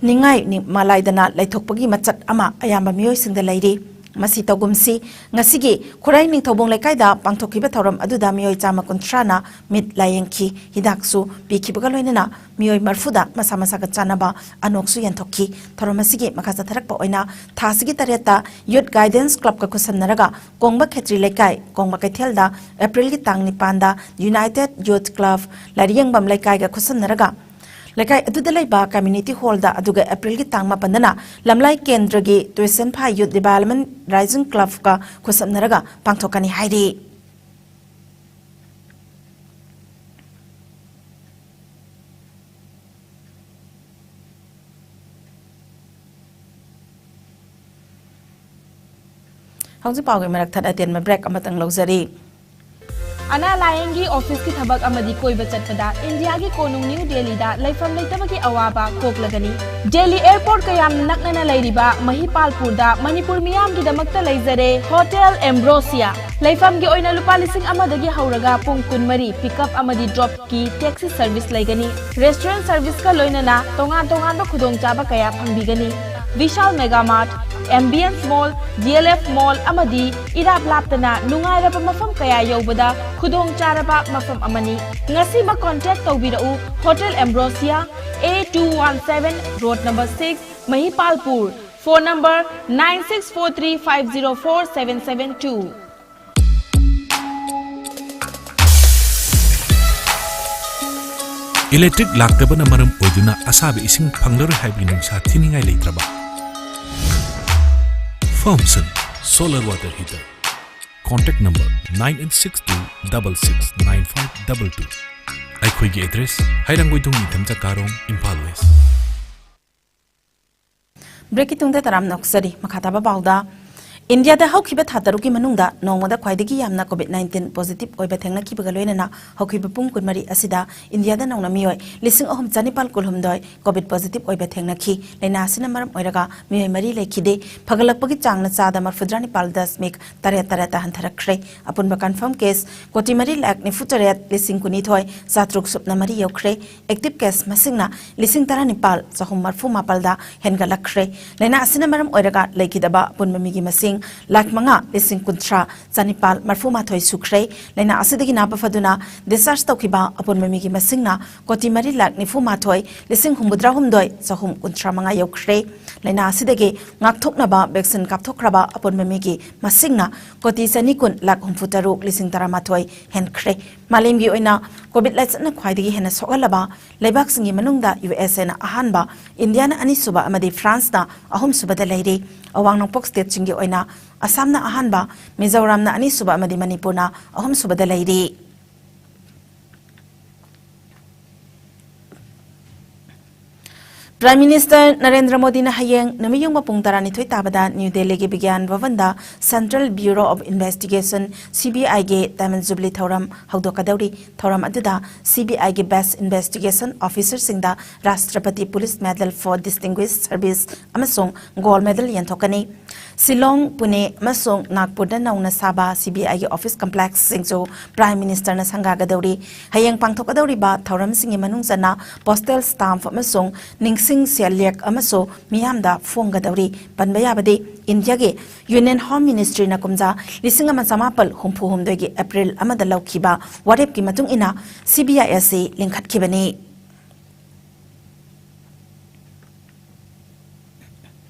ꯅꯤꯡꯉꯥꯏ ꯅꯤ-, ꯃꯥꯂꯥꯏꯗꯅ ꯂꯩꯊꯣꯛꯄꯒꯤ ꯃꯆꯠ ꯑꯃ ꯑꯌꯥꯝꯕ ꯃꯤꯑꯣꯏꯁꯤꯡꯗ ꯂꯩꯔꯤ꯫ ꯃꯁꯤ ꯇꯧꯒꯨꯝꯁꯤ, ꯉꯁꯤꯒꯤ ꯈꯨꯔꯥꯏ ꯅꯤꯡꯊꯧꯕꯨꯡ ꯂꯩꯀꯥꯏꯗ ꯄꯥꯡꯊꯣꯛꯈꯤꯕ ꯊꯧꯔꯝ ꯑꯗꯨꯗ ꯃꯤꯑꯣꯏ ꯆꯥꯝꯃ ꯀꯨꯟꯊ꯭ꯔꯥꯅ ꯃꯤꯠ ꯂꯥꯌꯦꯡꯈꯤ꯫ ꯍꯤꯗꯥꯛꯁꯨ ꯄꯤꯈꯤꯕꯒ ꯂꯣꯏꯅꯅ ꯃꯤꯑꯣꯏ ꯃꯔꯐꯨꯗ ꯃꯁꯥ ꯃꯁꯥꯒ ꯆꯥꯟꯅꯕ ꯑꯅꯣꯛꯁꯨ ꯌꯦꯟꯊꯣꯛꯈꯤ꯫ ꯊꯧꯔꯝ ꯑꯁꯤꯒꯤ ꯃꯈꯥ ꯆꯠꯊꯔꯛꯄ ꯑꯣꯏꯅ ꯊꯥꯁꯤꯒꯤ ꯇꯔꯦꯠꯇ Youth Guidance Club ꯀ ꯈꯨꯠꯁꯝꯅꯔꯒ ꯀꯣꯡꯕ ꯈꯦꯇ꯭ꯔꯤ ꯂꯩꯀꯥꯏ, ꯀꯣꯡꯕ ꯀꯩꯊꯦꯜꯗ April ꯒꯤ ꯇꯥꯡ ꯅꯤꯄꯥꯟꯗ United Youth Club ꯂꯥꯏꯔꯤꯌꯦꯡꯕꯝ ꯂꯩꯀꯥꯏꯒ ꯈꯨꯠꯁꯝꯅꯔꯒ ꯂꯩꯀꯥꯏ ꯑꯗꯨꯗ ꯂꯩꯕ community hall ꯗ, ꯑꯗꯨꯒ April ꯒꯤ ꯇꯥꯡ ꯃꯥꯄꯟꯗꯅ ꯂꯝꯂꯥꯏ ꯀꯦꯟꯗ꯭ꯔꯒꯤ ꯇꯨꯏꯁꯟꯐꯥꯏ Youth Development Rising Club ꯀ ꯈꯨꯠꯁꯝꯅꯔꯒ ꯄꯥꯡꯊꯣꯛꯀꯅꯤ ꯍꯥꯏꯔꯤ꯫ ꯍꯧꯖꯤꯛ ꯄꯥꯎꯒꯤ ꯃꯔꯛ ꯊꯠ ꯑꯇꯦꯟꯕ break ꯑꯃꯇꯪ ꯂꯧꯖꯔꯤ꯫ ꯑꯅꯥ ꯂꯥꯌꯦꯡꯒꯤ ꯑꯣꯐꯤꯁꯀꯤ ꯊꯕꯛ ꯑꯃꯗꯤ ꯀꯣꯏꯕ ꯆꯠꯄꯗ ꯏꯟꯗꯤꯌꯥꯒꯤ ꯀꯣꯅꯨꯡ ꯅ꯭ꯌꯨ ꯗꯦꯜꯂꯤꯗ ꯂꯩꯐꯝ ꯂꯩꯇꯕꯒꯤ ꯑꯋꯥꯕ ꯀꯣꯛꯂꯒꯅꯤ꯫ ꯗꯦꯜꯂꯤ airport ꯀ ꯌꯥꯝꯅ ꯅꯛꯅꯅ ꯂꯩꯔꯤꯕ ꯃꯍꯤꯄꯥꯜꯄꯨꯔꯗ ꯃꯅꯤꯄꯨꯔ ꯃꯤꯌꯥꯝꯒꯤꯗꯃꯛꯇ ꯂꯩꯖꯔꯦ Hotel Ambrosia꯫ ꯂꯩꯐꯝꯒꯤ ꯑꯣꯏꯅ ꯂꯨꯄꯥ ꯂꯤꯁꯤꯡ ꯑꯃꯗꯒꯤ ꯍꯧꯔꯒ ꯄꯨꯡ ꯀꯨꯟꯃꯔꯤ pick up ꯑꯃꯗꯤ drop ꯀꯤ taxi service ꯂꯩꯒꯅꯤ꯫ Restaurant service ꯀ ꯂꯣꯏꯅꯅ ꯇꯣꯉꯥꯟ ꯇꯣꯉꯥꯟꯕ ꯈꯨꯗꯣꯡꯆꯥꯕ ꯀꯌꯥ ꯐꯪꯕꯤꯒꯅꯤ꯫ ꯕꯤꯁꯥꯜ ꯃꯦꯒꯥ ꯃꯥꯔꯠ, ꯑꯦꯝꯕꯤꯌꯟꯁ ꯃꯣꯜ, ꯗꯤ ꯑꯦꯜ ꯑꯦꯐ ꯃꯣꯜ ꯑꯃꯗꯤ ꯏꯔꯥꯞ ꯂꯥꯞꯇꯅ ꯅꯨꯡꯉꯥꯏꯔꯕ ꯃꯐꯝ ꯀꯌꯥ ꯌꯧꯕꯗ ꯈꯨꯗꯣꯡ ꯆꯥꯔꯕ ꯃꯐꯝ ꯑꯃꯅꯤ꯫ ꯉꯁꯤꯃꯛ ꯀꯣꯟꯇꯦꯛ ꯇꯧꯕꯤꯔꯛꯎ꯫ Hotel Ambrosia, A two one seven, road number six, Mahipalpur. Phone number nine six four three five zero four seven seven two. Electric ꯂꯥꯛꯇꯕꯅ ꯃꯔꯝ ꯑꯣꯏꯗꯨꯅ ꯑꯁꯥꯕ ꯏꯁꯤꯡ ꯐꯪꯂꯔꯣꯏ ꯍꯥꯏꯕꯒꯤ ꯅꯨꯡꯁꯥ ꯊꯤꯅꯤꯡꯉꯥꯏ ꯂꯩꯇ꯭ꯔꯕ? Firmson solar water heater. Contact number nine eight six two double six nine five double two. ꯑꯩꯈꯣꯏꯒꯤ ꯑꯦꯗ꯭ꯔꯦꯁ: ꯍꯩꯔꯥꯡꯒꯣꯏꯊꯣꯡ ꯅꯤꯡꯊꯝꯆꯥ ꯀꯥꯔꯣꯡ, ꯏꯝꯐꯥꯜ ꯋꯦꯁ꯫ ꯕ꯭ꯔꯦꯛꯀꯤ ꯇꯨꯡꯗ ꯇꯔꯥꯝꯅ ꯑꯣꯛꯆꯔꯤ꯫ ꯃꯈꯥ ꯇꯥꯕ ꯄꯥꯎꯗ, ꯏꯟꯗꯤꯌꯥꯗ ꯍꯧꯈꯤꯕ ꯊꯥ ꯇꯔꯨꯛꯀꯤ ꯃꯅꯨꯡꯗ ꯅꯣꯡꯃꯗ ꯈ꯭ꯋꯥꯏꯗꯒꯤ ꯌꯥꯝꯅ ꯀꯣꯚꯤꯗ ꯅꯥꯏꯟꯇꯤꯟ ꯄꯣꯖꯤꯇꯤꯚ ꯑꯣꯏꯕ ꯊꯦꯡꯅꯈꯤꯕꯒ ꯂꯣꯏꯅꯅ ꯍꯧꯈꯤꯕ ꯄꯨꯡ ꯀꯨꯟꯃꯔꯤ ꯑꯁꯤꯗ ꯏꯟꯗꯤꯌꯥꯗ ꯅꯧꯅ ꯃꯤꯑꯣꯏ ꯂꯤꯁꯤꯡ ꯑꯍꯨꯝ ꯆꯅꯤꯄꯥꯜ ꯀꯨꯟꯍꯨꯝꯗꯣꯏ ꯀꯣꯚꯤꯗ ꯄꯣꯖꯤꯇꯤꯚ ꯑꯣꯏꯕ ꯊꯦꯡꯅꯈꯤ꯫ ꯂꯥꯏꯅꯥ ꯑꯁꯤꯅ ꯃꯔꯝ ꯑꯣꯏꯔꯒ ꯃꯤꯑꯣꯏ ꯃꯔꯤ ꯂꯩꯈꯤꯗꯦ꯫ ꯐꯒꯠꯂꯛꯄꯒꯤ ꯆꯥꯡꯅ ꯆꯥꯗ ꯃꯔꯐꯨꯇꯔꯥ ꯅꯤꯄꯥꯜ ꯗꯁꯃꯤꯛ ꯇꯔꯦꯠ ꯇꯔꯦꯠꯇ ꯍꯟꯊꯔꯛꯈ꯭ꯔꯦ꯫ ꯑꯄꯨꯟꯕ ꯀꯟꯐꯥꯔꯝ ꯀꯦꯁ ꯀꯣꯇꯤ ꯃꯔꯤ ꯂꯥꯈ ꯅꯤꯐꯨ ꯇꯔꯦꯠ ꯂꯤꯁꯤꯡ ꯀꯨꯟꯅꯤꯊꯣꯏ ꯆꯥꯇ꯭ꯔꯨꯛ ꯁꯨꯞꯅ ꯃꯔꯤ ꯌꯧꯈ꯭ꯔꯦ꯫ ꯑꯦꯛꯇꯤꯚ ꯀꯦꯁ ꯃꯁꯤꯡꯅ ꯂꯤꯁꯤꯡ ꯇꯔꯥꯅꯤꯄꯥꯜ ꯆꯍꯨꯝ ꯃꯔꯐꯨ ꯃꯥꯄꯜꯗ ꯍꯦꯟꯒꯠꯂꯛꯈ꯭ꯔꯦ꯫ ꯂꯥꯏꯅꯥ ꯑꯁꯤꯅ ꯃꯔꯝ ꯑꯣꯏꯔꯒ ꯂꯩꯈꯤꯗꯕ ꯑꯄꯨꯟꯕ ꯃꯤꯒꯤ ꯃꯁꯤꯡ ꯂꯥꯈ ꯃꯉꯥ ꯂꯤꯁꯤꯡ ꯀꯨꯟꯊ꯭ꯔꯥ ꯆꯅꯤꯄꯥꯜ ꯃꯔꯐꯨ ꯃꯥꯊꯣꯏ ꯁꯨꯈ꯭ꯔꯦ꯫ ꯂꯥꯏꯅꯥ ꯑꯁꯤꯗꯒꯤ ꯅꯥꯕ ꯐꯗꯨꯅ ꯗꯤꯁꯆꯥꯔꯖ ꯇꯧꯈꯤꯕ ꯑꯄꯨꯟꯕ ꯃꯤꯒꯤ ꯃꯁꯤꯡꯅ ꯀꯣꯇꯤ ꯃꯔꯤ ꯂꯥꯈ ꯅꯤꯐꯨ ꯃꯥꯊꯣꯏ ꯂꯤꯁꯤꯡ ꯍꯨꯝꯐꯨꯇꯔꯥ ꯍꯨꯝꯗꯣꯏ ꯆꯍꯨꯝ ꯀꯨꯟꯊ꯭ꯔꯥ ꯃꯉꯥ ꯌꯧꯈ꯭ꯔꯦ꯫ ꯂꯥꯏꯅꯥ ꯑꯁꯤꯗꯒꯤ ꯉꯥꯛꯊꯣꯛꯅꯕ ꯚꯦꯛꯁꯤꯟ ꯀꯥꯞꯊꯣꯛꯈ꯭ꯔꯕ ꯑꯄꯨꯟꯕ ꯃꯤꯒꯤ ꯃꯁꯤꯡꯅ ꯀꯣꯇꯤ ꯆꯅꯤ ꯀꯨꯟ ꯂꯥꯈ ꯍꯨꯝꯐꯨ ꯇꯔꯨꯛ ꯂꯤꯁꯤꯡ ꯇꯔꯥꯃꯥꯊꯣꯏ ꯍꯦꯟꯈ꯭ꯔꯦ꯫ ꯃꯥꯂꯦꯝꯒꯤ ꯑꯣꯏꯅ ꯀꯣꯚꯤꯗ ꯂꯥꯏꯆꯠꯅ ꯈ꯭ꯋꯥꯏꯗꯒꯤ ꯍꯦꯟꯅ ꯁꯣꯛꯍꯜꯂꯕ ꯂꯩꯕꯥꯛꯁꯤꯡꯒꯤ ꯃꯅꯨꯡꯗ ꯌꯨ ꯑꯦꯁ ꯑꯦꯅ ꯑꯍꯥꯟꯕ, ꯏꯟꯗꯤꯌꯥꯅ ꯑꯅꯤꯁꯨꯕ ꯑꯃꯗꯤ ꯐ꯭ꯔꯥꯟꯁꯅ ꯑꯍꯨꯝꯁꯨꯕꯗ ꯂꯩꯔꯤ꯫ ꯑꯋꯥꯡ ꯅꯣꯡꯄꯣꯛ ꯁ꯭ꯇꯦꯠꯁꯤꯡꯒꯤ ꯑꯣꯏꯅ ꯑꯁꯥꯝꯅ ꯑꯍꯥꯟꯕ, ꯃꯤꯖꯣꯔꯥꯝꯅ ꯑꯅꯤꯁꯨꯕ ꯑꯃꯗꯤ ꯃꯅꯤꯄꯨꯔꯅ ꯑꯍꯨꯝꯁꯨꯕꯗ ꯂꯩꯔꯤ꯫ ꯄ꯭ꯔꯥꯏꯝ ꯃꯤꯅꯤꯁꯇꯔ ꯅꯔꯦꯟꯗ꯭ꯔ ꯃꯣꯗꯤꯅ ꯍꯌꯦꯡ ꯅꯨꯃꯤꯠꯌꯨꯡꯕ ꯄꯨꯡ ꯇꯔꯥꯅꯤꯊꯣꯏ ꯇꯥꯕꯗ ꯅ꯭ꯌꯨ ꯗꯦꯜꯂꯤꯒꯤ ꯕꯤꯒ꯭ꯌꯥꯟ ꯚꯕꯟꯗ central bureau of investigation, C B ꯑꯥꯏꯒꯤ ꯗꯥꯏꯃꯟ ꯖꯨꯕꯤꯂꯤ ꯊꯧꯔꯝ ꯍꯧꯗꯣꯛꯀꯗꯧꯔꯤ꯫ ꯊꯧꯔꯝ ꯑꯗꯨꯗ ꯁꯤ ꯕꯤ ꯑꯥꯏꯒꯤ ꯕꯦꯁ ꯏꯟꯚꯦꯁꯇꯤꯒꯦꯁꯟ ꯑꯣꯐꯤꯁꯔꯁꯤꯡꯗ ꯔꯥꯁꯇ꯭ꯔꯄꯇꯤ ꯄꯨꯂꯤꯁ ꯃꯦꯗꯜ ꯐꯣꯔ ꯗꯤꯁꯇꯤꯡꯒ꯭ꯋꯤꯁ ꯁꯔꯚꯤꯁ ꯑꯃꯁꯨꯡ ꯒꯣꯜꯗ ꯃꯦꯗꯜ ꯌꯦꯟꯊꯣꯛꯀꯅꯤ꯫ ꯁꯤꯂꯣꯡ, ꯄꯨꯅꯦ ꯑꯃꯁꯨꯡ ꯅꯥꯒꯄꯨꯔꯗ ꯅꯧꯅ ꯁꯥꯕ ꯁꯤ ꯕꯤ ꯑꯥꯏꯒꯤ ꯑꯣꯐꯤꯁ ꯀꯝꯄ꯭ꯂꯦꯛꯁꯁꯤꯡꯁꯨ ꯄ꯭ꯔꯥꯏꯝ ꯃꯤꯅꯤꯁꯇꯔꯅ ꯁꯪꯒꯥꯒꯗꯧꯔꯤ꯫ ꯍꯌꯦꯡ ꯄꯥꯡꯊꯣꯛꯀꯗꯧꯔꯤꯕ ꯊꯧꯔꯝꯁꯤꯡꯒꯤ ꯃꯅꯨꯡ ꯆꯟꯅ ꯄꯣꯁꯇꯦꯜ ꯁ꯭ꯇꯥꯝꯞ ꯑꯃꯁꯨꯡ ꯅꯤꯡꯁꯤꯡ ꯁꯦꯜ ꯂꯦꯛ ꯑꯃꯁꯨ ꯃꯤꯌꯥꯝꯗ ꯐꯣꯡꯒꯗꯧꯔꯤ꯫ ꯄꯟꯕ ꯌꯥꯕꯗꯤ, ꯏꯟꯗꯤꯌꯥꯒꯤ Union Home Ministryꯅ ꯀꯨꯝꯖꯥ ꯂꯤꯁꯤꯡ ꯑꯃ ꯆꯃꯥꯄꯜ ꯍꯨꯝꯐꯨ ꯍꯨꯝꯗꯣꯏꯒꯤ April ꯑꯃꯗ ꯂꯧꯈꯤꯕ ꯋꯥꯔꯦꯞꯀꯤ ꯃꯇꯨꯡ ꯏꯟꯅ CBI ꯑꯁꯤ ꯂꯤꯡꯈꯠꯈꯤꯕꯅꯤ꯫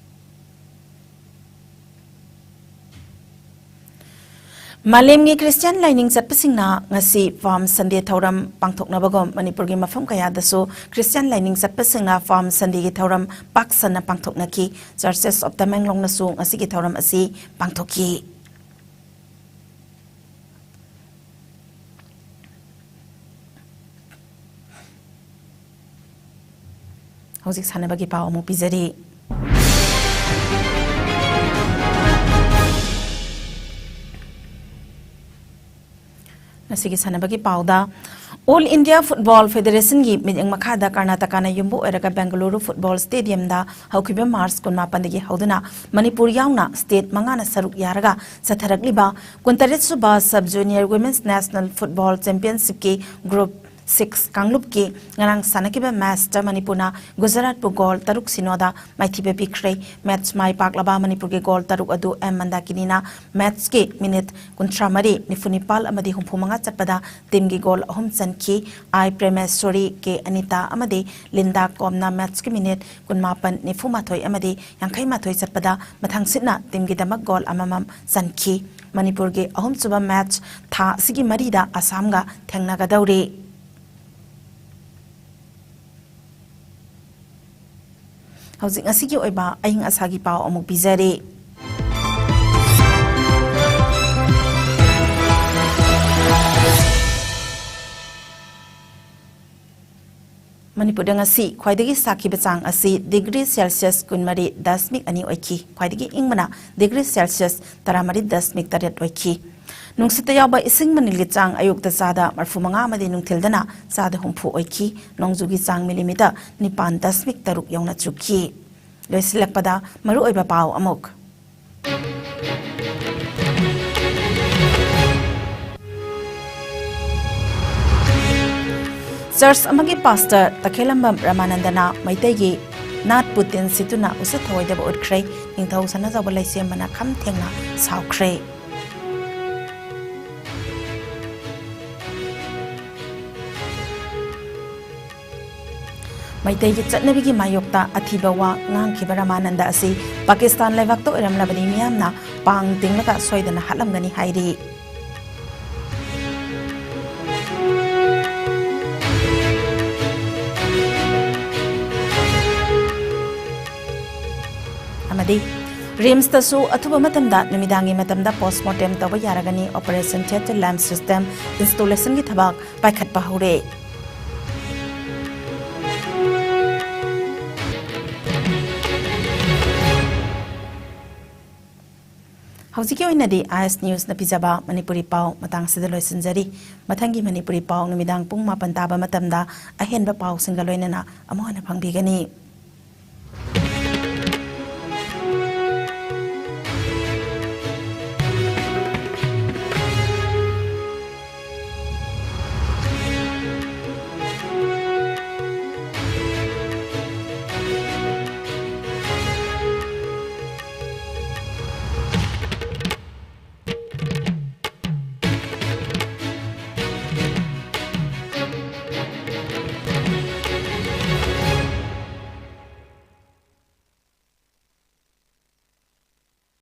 ꯃꯥꯂꯦꯝꯒꯤ ꯈ꯭ꯔꯤꯁꯇꯤꯌꯥꯟ ꯂꯥꯏꯅꯤꯡ ꯆꯠꯄꯁꯤꯡꯅ ꯉꯁꯤ Palm Sunday ꯊꯧꯔꯝ ꯄꯥꯡꯊꯣꯛꯅꯕꯒꯨꯝ, ꯃꯅꯤꯄꯨꯔꯒꯤ ꯃꯐꯝ ꯀꯌꯥꯗꯁꯨ ꯈ꯭ꯔꯤꯁꯇꯤꯌꯥꯟ ꯂꯥꯏꯅꯤꯡ ꯆꯠꯄꯁꯤꯡꯅ Palm Sundayꯒꯤ ꯊꯧꯔꯝ ꯄꯥꯛ ꯁꯟꯅ ꯄꯥꯡꯊꯣꯛꯅꯈꯤ꯫ Churches of Tamenglongꯅꯁꯨ ꯉꯁꯤꯒꯤ ꯊꯧꯔꯝ ꯑꯁꯤ ꯄꯥꯡꯊꯣꯛꯈꯤ꯫ ꯍꯧꯖꯤꯛ ꯁꯥꯟꯅꯕꯒꯤ ꯄꯥꯎ ꯑꯃꯨꯛ ꯄꯤꯖꯔꯤ꯫ ꯉꯁꯤꯒꯤ ꯁꯥꯟꯅꯕꯒꯤ ꯄꯥꯎꯗ, All India Football Federationꯒꯤ ꯃꯤꯠꯌꯦꯡ ꯃꯈꯥꯗ ꯀꯔꯅꯥꯇꯀꯥꯅ ꯌꯨꯝꯕꯨ ꯑꯣꯏꯔꯒ ꯕꯦꯡꯒꯂꯨꯔꯨ Football Stadiumꯗ ꯍꯧꯈꯤꯕ March ꯀꯨꯟꯃꯥꯄꯟꯗꯒꯤ ꯍꯧꯗꯨꯅ ꯃꯅꯤꯄꯨꯔ ꯌꯥꯎꯅ state ꯃꯉꯥꯅ ꯁꯔꯨꯛ ꯌꯥꯔꯒ ꯆꯠꯊꯔꯛꯂꯤꯕ ꯀꯨꯟꯇꯔꯦꯠ ꯁꯨꯕ Sub Junior Women's National Football Championshipꯀꯤ Group six ꯀꯥꯡꯂꯨꯞꯀꯤ ꯉꯔꯥꯡ ꯁꯥꯟꯅꯈꯤꯕ matchꯇ ꯃꯅꯤꯄꯨꯔꯅ ꯒꯨꯖꯔꯥꯠꯄꯨ goal ꯇꯔꯨꯛ ꯁꯤꯅꯣꯗ ꯃꯥꯏꯊꯤꯕ ꯄꯤꯈ꯭ꯔꯦ꯫ Match ꯃꯥꯏ ꯄꯥꯛꯂꯕ ꯃꯅꯤꯄꯨꯔꯒꯤ goal ꯇꯔꯨꯛ ꯑꯗꯨ ꯑꯦꯝ ꯃꯟꯗꯥꯀꯤꯅꯤꯅ matchꯀꯤ minute ꯀꯨꯟꯊ꯭ꯔꯥ ꯃꯔꯤ, ꯅꯤꯐꯨ ꯅꯤꯄꯥꯜ ꯑꯃꯗꯤ ꯍꯨꯝꯐꯨ ꯃꯉꯥ ꯆꯠꯄꯗ teamꯒꯤ goal ꯑꯍꯨꯝ ꯆꯟꯈꯤ꯫ ꯑꯥꯏ ꯄ꯭ꯔꯦꯃꯦꯁꯣꯔꯤ, ꯀꯦ ꯑꯅꯤꯇꯥ ꯑꯃꯗꯤ ꯂꯤꯟꯗꯥ ꯀꯣꯝꯅ matchꯀꯤ minute ꯀꯨꯟꯃꯥꯄꯟ, ꯅꯤꯐꯨ ꯃꯥꯊꯣꯏ ꯑꯃꯗꯤ ꯌꯥꯡꯈꯩ ꯃꯥꯊꯣꯏ ꯆꯠꯄꯗ ꯃꯊꯪꯁꯤꯠꯅ teamꯒꯤꯗꯃꯛ goal ꯑꯃꯃꯝ ꯆꯟꯈꯤ꯫ ꯃꯅꯤꯄꯨꯔꯒꯤ ꯑꯍꯨꯝꯁꯨꯕ match ꯊꯥ ꯑꯁꯤꯒꯤ ꯃꯔꯤꯗ ꯑꯁꯥꯝꯒ ꯊꯦꯡꯅꯒꯗꯧꯔꯤ꯫ ꯍꯧꯖꯤꯛ ꯉꯁꯤꯒꯤ ꯑꯣꯏꯕ ꯑꯏꯪ ꯑꯁꯥꯒꯤ ꯄꯥꯎ ꯑꯃꯨꯛ ꯄꯤꯖꯔꯤ꯫ ꯃꯅꯤꯄꯨꯔꯗ ꯉꯁꯤ ꯈ꯭ꯋꯥꯏꯗꯒꯤ ꯁꯥꯈꯤꯕ ꯆꯥꯡ ꯑꯁꯤ degree Celsius ꯀꯨꯟꯃꯔꯤ ꯗꯁꯃꯤꯛ ꯑꯅꯤ ꯑꯣꯏꯈꯤ꯫ ꯈ꯭ꯋꯥꯏꯗꯒꯤ ꯏꯪꯕꯅ degree Celsius ꯇꯔꯥꯃꯔꯤ ꯗꯁꯃꯤꯛ ꯇꯔꯦꯠ ꯑꯣꯏꯈꯤ꯫ ꯅꯨꯡꯁꯤꯠꯇ ꯌꯥꯎꯕ ꯏꯁꯤꯡ ꯃꯅꯤꯜꯒꯤ ꯆꯥꯡ ꯑꯌꯨꯛꯇ ꯆꯥꯗ ꯃꯔꯐꯨ ꯃꯉꯥ ꯑꯃꯗꯤ ꯅꯨꯡꯊꯤꯜꯗꯅ ꯆꯥꯗ ꯍꯨꯝꯐꯨ ꯑꯣꯏꯈꯤ꯫ ꯅꯣꯡꯖꯨꯒꯤ ꯆꯥꯡ millimeter ꯅꯤꯄꯥꯟ ꯗꯁꯃꯤꯛ ꯇꯔꯨꯛ ꯌꯧꯅ ꯆꯨꯈꯤ꯫ ꯂꯣꯏꯁꯤꯜꯂꯛꯄꯗ ꯃꯔꯨꯑꯣꯏꯕ ꯄꯥꯎ ꯑꯃꯨꯛ꯫ Church ꯑꯃꯒꯤ pastor ꯇꯈꯦꯂꯝꯕꯝ ꯔꯃꯥꯅꯟꯗꯅ ꯃꯩꯇꯩꯒꯤ ꯅꯥꯠꯄꯨ ꯇꯤꯟ ꯁꯤꯠꯇꯨꯅ ꯎꯁꯤꯠ ꯊꯑꯣꯏꯗꯕ ꯎꯠꯈ꯭ꯔꯦ꯫ ꯅꯤꯡꯊꯧ ꯁꯅꯥꯖꯥꯎꯕ ꯂꯩꯁꯦꯝꯕꯅ ꯈꯝ ꯊꯦꯡꯅ ꯁꯥꯎꯈ꯭ꯔꯦ꯫ ꯃꯩꯇꯩꯒꯤ ꯆꯠꯅꯕꯤꯒꯤ ꯃꯥꯌꯣꯛꯇ ꯑꯊꯤꯕ ꯋꯥ ꯉꯥꯡꯈꯤꯕ ꯔꯃꯥꯅꯟꯗ ꯑꯁꯤ ꯄꯥꯀꯤꯁꯇꯥꯟ ꯂꯩꯕꯥꯛꯇ ꯑꯣꯏꯔꯝꯂꯕꯗꯤ ꯃꯤꯌꯥꯝꯅ ꯄꯥꯡ ꯇꯤꯡꯂꯒ ꯁꯣꯏꯗꯅ ꯍꯥꯠꯂꯝꯒꯅꯤ ꯍꯥꯏꯔꯤ꯫ ꯑꯃꯗꯤ ꯔꯤꯝꯁꯇꯁꯨ ꯑꯊꯨꯕ ꯃꯇꯝꯗ ꯅꯨꯃꯤꯗꯥꯡꯒꯤ ꯃꯇꯝꯗ ꯄꯣꯁꯃꯣꯔꯇꯦꯝ ꯇꯧꯕ ꯌꯥꯔꯒꯅꯤ꯫ ꯑꯣꯄꯔꯦꯁꯟ ꯊꯤꯌꯦꯇꯔ ꯂꯦꯝꯞ ꯁꯤꯁꯇꯦꯝ ꯏꯟꯁꯇꯣꯂꯦꯁꯟꯒꯤ ꯊꯕꯛ ꯄꯥꯏꯈꯠꯄ ꯍꯧꯔꯦ꯫ ꯍꯧꯖꯤꯛꯀꯤ ꯑꯣꯏꯅꯗꯤ ꯑꯥꯏ ꯑꯦꯁ ꯅ꯭ꯌꯨꯁꯅ ꯄꯤꯖꯕ ꯃꯅꯤꯄꯨꯔꯤ ꯄꯥꯎ ꯃꯇꯥꯡꯁꯤꯗ ꯂꯣꯏꯁꯤꯟꯖꯔꯤ꯫ ꯃꯊꯪꯒꯤ ꯃꯅꯤꯄꯨꯔꯤ ꯄꯥꯎ ꯅꯨꯃꯤꯗꯥꯡ ꯄꯨꯡ ꯃꯥꯄꯟ ꯇꯥꯕ ꯃꯇꯝꯗ ꯑꯍꯦꯟꯕ ꯄꯥꯎꯁꯤꯡꯒ ꯂꯣꯏꯅꯅ ꯑꯃꯨꯛ ꯍꯟꯅ ꯐꯪꯕꯤꯒꯅꯤ꯫